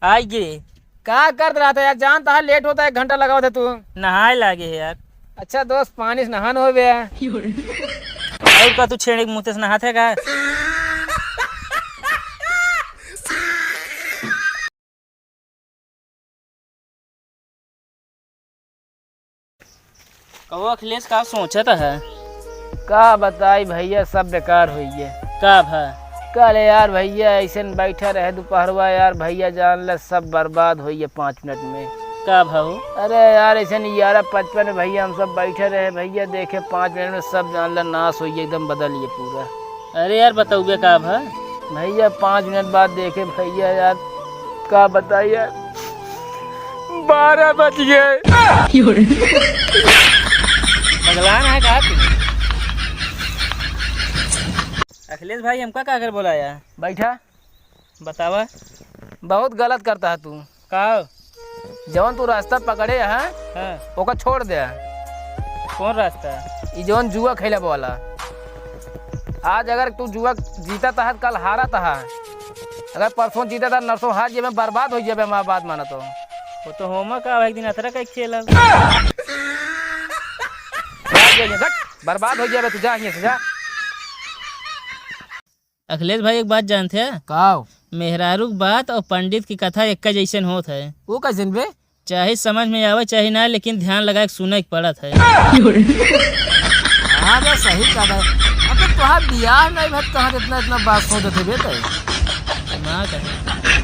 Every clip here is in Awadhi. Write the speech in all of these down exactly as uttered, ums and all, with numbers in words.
आइ गे। का करत रहत है यार, जानत है लेट होत है, एक घंटा लगावत है तू। नहाए लागे है यार। अच्छा दोस्त, पानी से नहान होबे। अउर का तू छेड़े के मुँह से नहात है का? कहो अखिलेश, का सोचत है? का बताई भइया, सब बेकार होइ गए। का भा? कल यार भइया अइसन बैठा रहे दुपहरवा यार, भइया जान ले सब बर्बाद होइ गए पाँच मिनट में। का भा हो? अरे यार अइसन ग्यारह पचपन में भइया हम सब बैठे रहे भइया, देखे पाँच मिनट में सब जान ले नाश होइ गए, एकदम बदल गए पूरा। अरे यार, बतउबे का भा? भइया, पाँच मिनट बाद देखे भइया, यार, का बताई यार, बारह बज गए। पगलान है का तू? अखिलेश भाई, हमका का कर बोलाया? बैठा। बतावा। बहुत गलत करता है तू। का? जवन तू रास्ता पकड़े है, हाँ। ओका छोड़ दे। कौन रास्ता? ई जवन जुआ खेलब वाला। आज अगर तू जुआ जीतत है, कल हारत है। अगर परसों जीतत है, नरसों हार जेबे, बर्बाद होइ जेबे, हमार बात माना तो। वो तो होमा का, एक दिन अतरा का खेलब। बर्बाद होइ जेबे, हट, बर्बाद होइ जेबे, तू जा हियाँ से जा। अखिलेश भाई, एक बात जानत है? का? मेहरारू की बात अउर पंडित की कथा एक्के जइसन होत है। वो कइसन बे? चाहे समझ में आवे चाहे ना, लेकिन ध्यान लगाए के सुने के पड़त है। हाँ बे, सही कहा है। अबे तोहार बियाह नहीं भत कहाँ इतना, इतना बात सोचत है बे तै? ना कहे।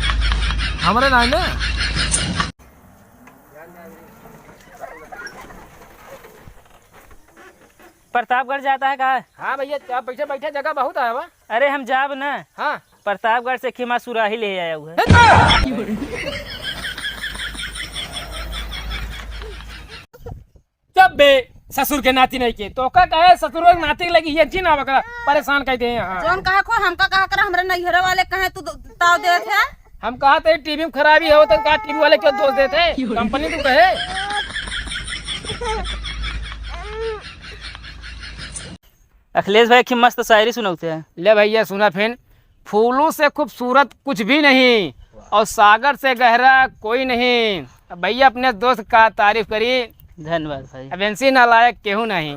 हमरे ना ना। प्रतापगढ़ जाता है का? हाँ भइया, आप बैठे बैठे, जगह बहुत है बा। अरे हम जाब ना। हाँ। प्रतापगढ़ से खिमा सुराही ले आया हुआ है। जब बे ससुर के नाती नहीं के, तो का कहे ससुर के नाती लगी ये जी ना बकरा, परेशान कर दे यहाँ। जौन कहा को हमका कहा कर, हमरे नैहरे वाले कहे तू ताव देत है। हम कहा थे टीवी में खराबी हो तो का टीवी वाले क्यों दोष देते? कंपनी तू कहे। अखिलेश भाई की मस्त शायरी सुनौते हैं। ले भइया सुना फिन। फूलों से खूबसूरत कुछ भी नहीं और सागर से गहरा कोई नहीं। अब भइया अपने दोस्त का तारीफ करी। धन्यवाद भाई। अब इनसे नालायक केहू नहीं।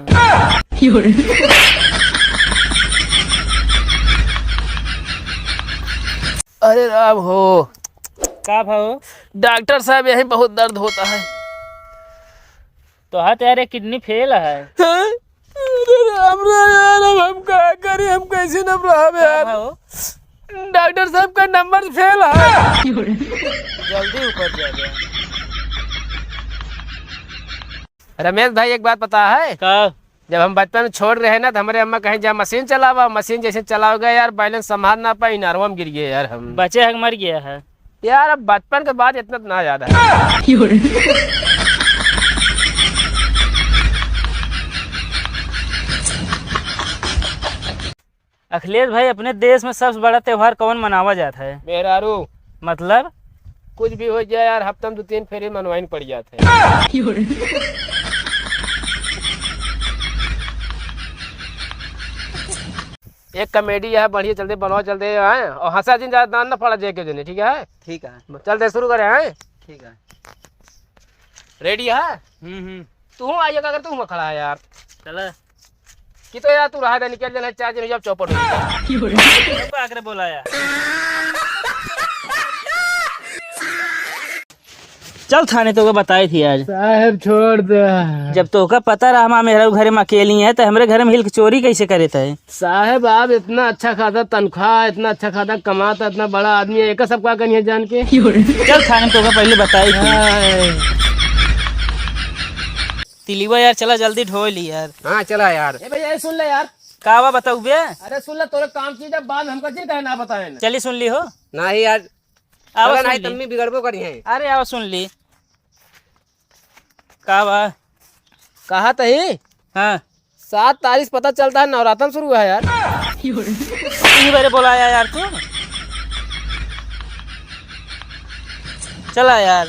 अरे राम हो। का भाव? डॉक्टर साहब, यहीं बहुत दर्द होता है। तो हाथ यार, ये किडनी फेल है। हाँ? अरे राम रे यार, अब हम का करी, हम कैसे न रहब का यार? भाव? डॉक्टर साहब का नंबर फेल है। जल्दी ऊपर जाएगा। रमेश भाई, एक बात पता है? का? जब हम बचपन में छोट रहे ना, तो हमरे अम्मा कहें, "जा मशीन चलावा।" मशीन जैसे चलावे गए यार, बैलेंस संभाल ना पाई, इनारवा में गिर गए यार हम। बचे हक मर गया है। यार, अब बचपन के बात इतना तो ना याद है। अखिलेश भाई, अपने देश में सबसे बड़ा त्योहार कौन मनावा जात है? मेहरारू। मतलब? कुछ भी हो जाए यार, हफ्ता में दो तीन फेरी मनवाइन पड़ जात है। एक कॉमेडी है, बढ़िया चलते, बनवा चलते हैं, और हंसा जिन ज्यादा दान ना पड़ा जाए के जने, ठीक है? ठीक है। चलते शुरू करें, हैं? ठीक है। रेडी है? हम्म, हम्म। तू आइए, अगर तू हुआ खड़ा है यार। चला। कि तो यार, तू रहा दे, निकल जाना, चार जने जब चौपट हो जाए। सबको आकर बोला यार। चल थाने, तोका बताई थी आज। साहब, छोड़ दे। जब तोका पता रहा, हमार मेहरारू घरे में अकेली है, तो हमरे घर में हिल के चोरी कैसे करे थे? साहब, आप इतना अच्छा खासा तनख्वाह, इतना अच्छा खासा कमाता, इतना बड़ा आदमी है, एका सब का करिए जान के? चल थाने, तोका पहले बताई थी। हाय। तिलिवा यार, चला जल्दी ढो ली यार। हाँ, चला यार। ए भैया, ये सुन ले यार। का बा, बताऊ बे? अरे सुन ले, तोरे काम की जब बाद में हमका जिन कहे ना बताए ना। चली सुन ली हो। नहीं यार, आवा चला सुन नहीं, ली। तम्मी बिगड़बो करी है। अरे आवा सुन ली। का बा? कहा तही? हाँ। सात तारीख पता चलता है, नवरातन शुरू है यार। इही बारे बोलाया यार तू। चला यार।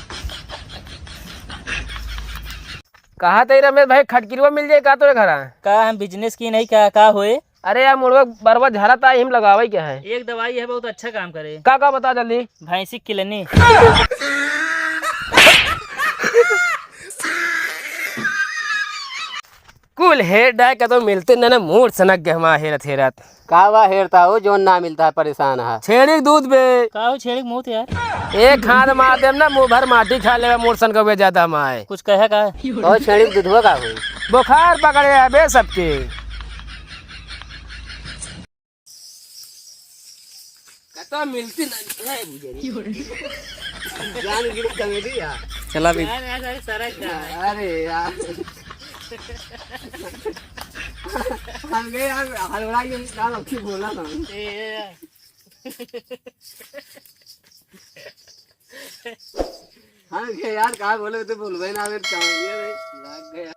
कहा तही रमेश भाई, खटकिरवा मिल जाए का तोरे घरा? का हम बिजनेस की नहीं, का, का होए? अरे यार, मुड़वा बरवा झरत है, हम लगावे क्या है? एक दवाई है, बहुत अच्छा काम करे। का का बता जल्दी। भैंसी किलनी। कुल हेर डाय का तो मिलते न, न मूड सनक गहमा हेरत हेरत। का बा हेरता हो, जोन ना मिलता है, परेशान है। छेड़ी के दूध बे। का हो छेड़ी के मुंह यार? एक हाथ मार देम ना, मुंह भर माटी खा लेवे, मूड सन कबे ज्यादा माए। कुछ कहे का? तो छेड़ी के दूधवा का होई? बुखार पकड़े है बे सबके। कतो मिलती नहीं है बुझे। जान गिरी कमेडी यार। चला भी। अरे, अरे, अरे, सरक जा। अरे यार। हम गए यार, हलवाई के नाम अच्छी बोला ना। ए, ए, ए। हम गए यार, का बोले तो बोलबे ना, अगर चाहेंगे रे। लग गया।